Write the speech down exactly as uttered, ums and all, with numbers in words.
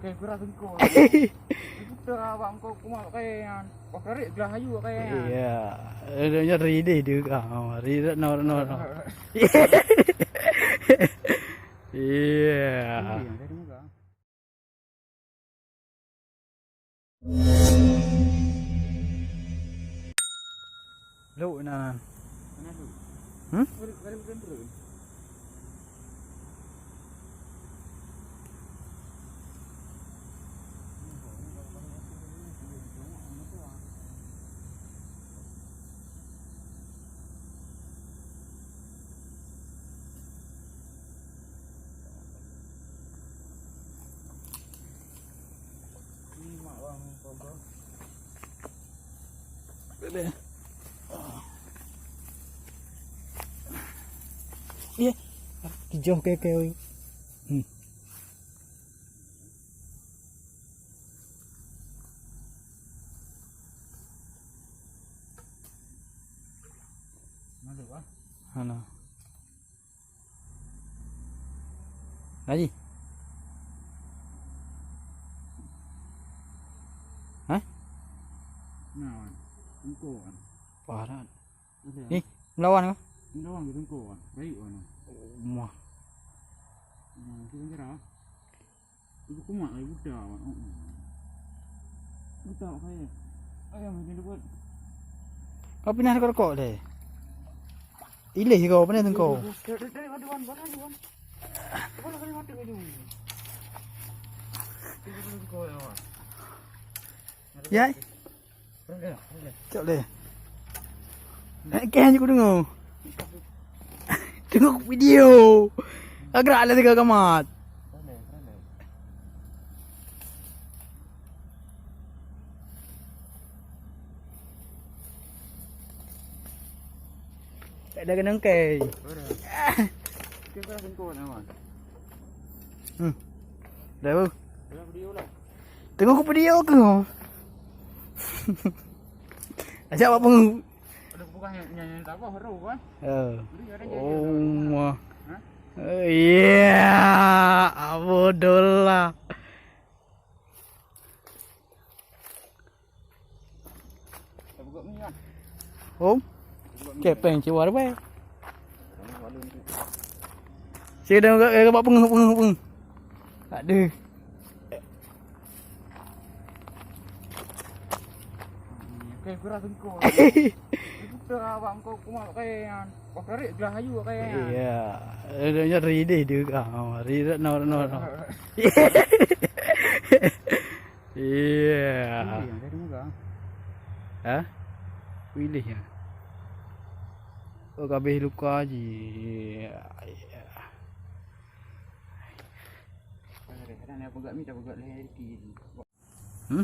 Eh, kurang sengko. Putra abang kau kumat kaya nyan. Kau karet gelah ayu kaya nyan. Iya. Dia nyari deh dia kah. Oh, ri no no no. Iya. Iya, dari muka. Lok nan. Mana tu? Hmm? Dari, dari muka tu. Iya, kijoh ke ke. Hmm. Mana? Lagi. Hah? Nah, engkau kan. Parah. Ada. Ni, melawan kah? Melawan gitu engkau kan. Baik kan. Wah. Nah, kita kira. Ibu kumat lagi buta awak. Oh. Buta awak kaya. Ayam ni buat. Kau pinah rokok deh. Ileh kau, pinah tengkau. Dari, dari, dari, wan, wan, wan, wan. Wan, wan, wan, wan, wan. Dari, dari, dari, wan. Ya. Cok leh. Eh, keh je ku dengar. Tengok video. Agak ada tiga kamat. Tak ada kena kai. Kita sengkut nama. Hmm. Dah, Bu. Dah video lah. Tengok aku video ke? Ajak awak pengu. Ada bukan yang, yang, yang tak apa, baru kan? Ya. Beri ada je. Oh, dia. Mah. Ha? Eh, ya, Abdullah. Tak buka ni kan? Om? Kepeng ciwar bae. Saya dah agak, agak pengu, pengu, pengu. Tak ada. Oke, kurang sengko. Itu abang kau kumat kaya nyan. Kau karet gelah ayu kaya nyan. Iya. Dia nyari deh dia. Ah, ri no no no. Iya. Pilih yang dari muka. Hah? Pilih ya. Oh, habis luka je. Kadang-kadang nak pegat mi, tak pegat leher sikit. Hmm?